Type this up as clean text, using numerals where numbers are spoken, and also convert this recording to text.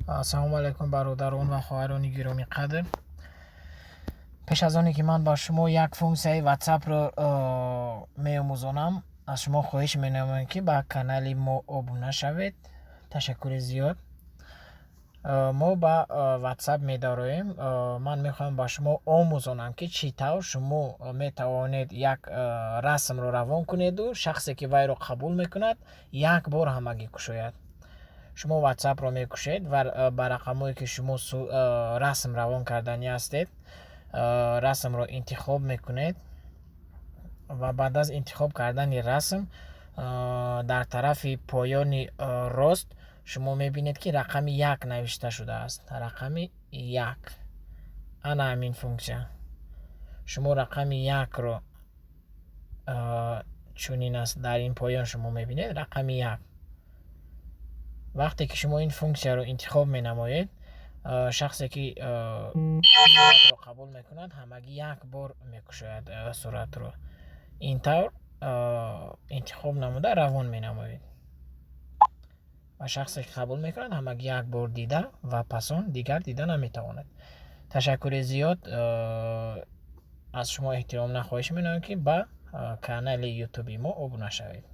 Ассалому алайкум, бародарон ва хоҳарони гиромиқадр. Пеш аз оне ки ман ба шумо як функсияи Ватсапро меомӯзонам, аз шумо хоҳиш менамоям, ки ба канали мо обуна шавед. Ташаккури зиёд. Мо ба Ватсап медароем. Ман мехоҳам ба шумо омӯзонам, ки чӣ тавр шумо метавонед як расмро равон кунеду шахсе, ки вайро қабул мекунад, як бор ҳамагӣ кушояд. Шумо Ватсапро мекушед ва ба рақамҳое, ки шумо расм равон карданӣ ҳастед, расмро интихоб мекунед ва баъд аз интихоб кардани расм дар тарафи поёни рост шумо мебинед, ки рақами як навишта шудааст. Рақами як, ана ҳамин функсия. Шумо рақами якро, чунин аст, дар ин поён шумо мебинед рақами як. Вақте ки шумо ин функсияро интихоб менамоед, шахсе, ки суратро қабул мекунад, ҳамагӣ як бор мекушояд суратро. Ин тавр интихоб намуда равон менамоед ва шахсе, ки қабул мекунад, ҳамагӣ як бор дида ва пас он дигар дида наметавонад. Ташаккури зиёд. Аз шумо эҳтиромона хоҳиш менамоям, ки ба канали Ютуби мо обуна шавед.